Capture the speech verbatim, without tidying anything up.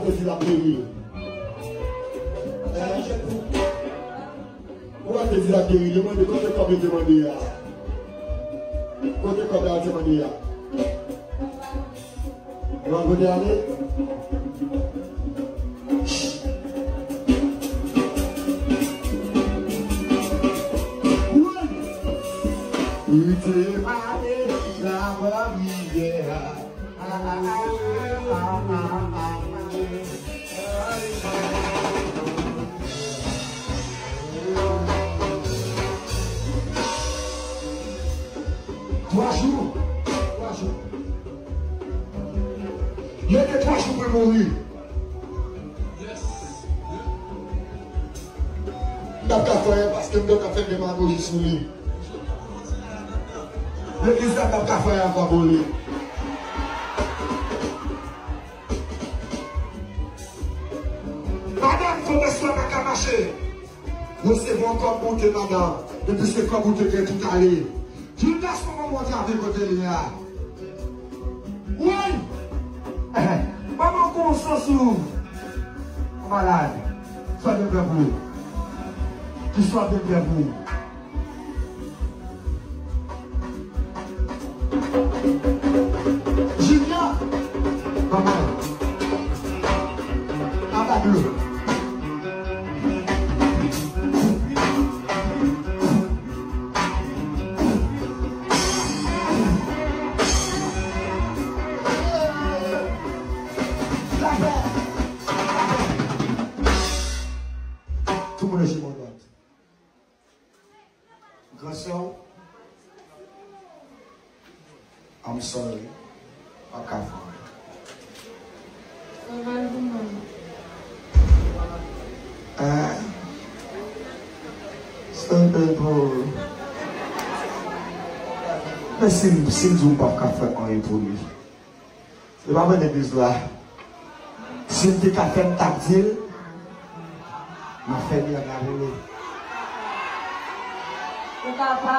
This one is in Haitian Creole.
Di l ap peri. Pou Adye di l ap geri, yo mande kote kòb yo te mande a. Kote kòb yo te mande a. Yo pa kote ale. Li te pale la rivyè. Twa jou. Twa jou. Yo gen twa jou pou l mouri. M p ap ka fè anyen paske m t ap fè demagoji sou li. Legliz la p ap ka fè anyen ankò pou li. Madanm, fò pès la pa ka mache. Resevwa kòb moute, madanm. Depi se kòb ou te gen tout ale. Judas, kòman mwen travay kote li a? Woy! Manman, konsa sou ou malad. Swa byen pran pou ou. Ki swa byen pran pou ou. Junior! Manman! Aba dlo! Tout moun leve men. Gran sè w, I'm sorry. Pa ka fè. Travay pou mwen. Ah. Sa te pou. Men si, si m di w m p ap ka fè anyen pou li. Se pa mwen legliz la. Si m te ka fè, m t ap di l, m ap fè mirak la pou li. Ou kapab.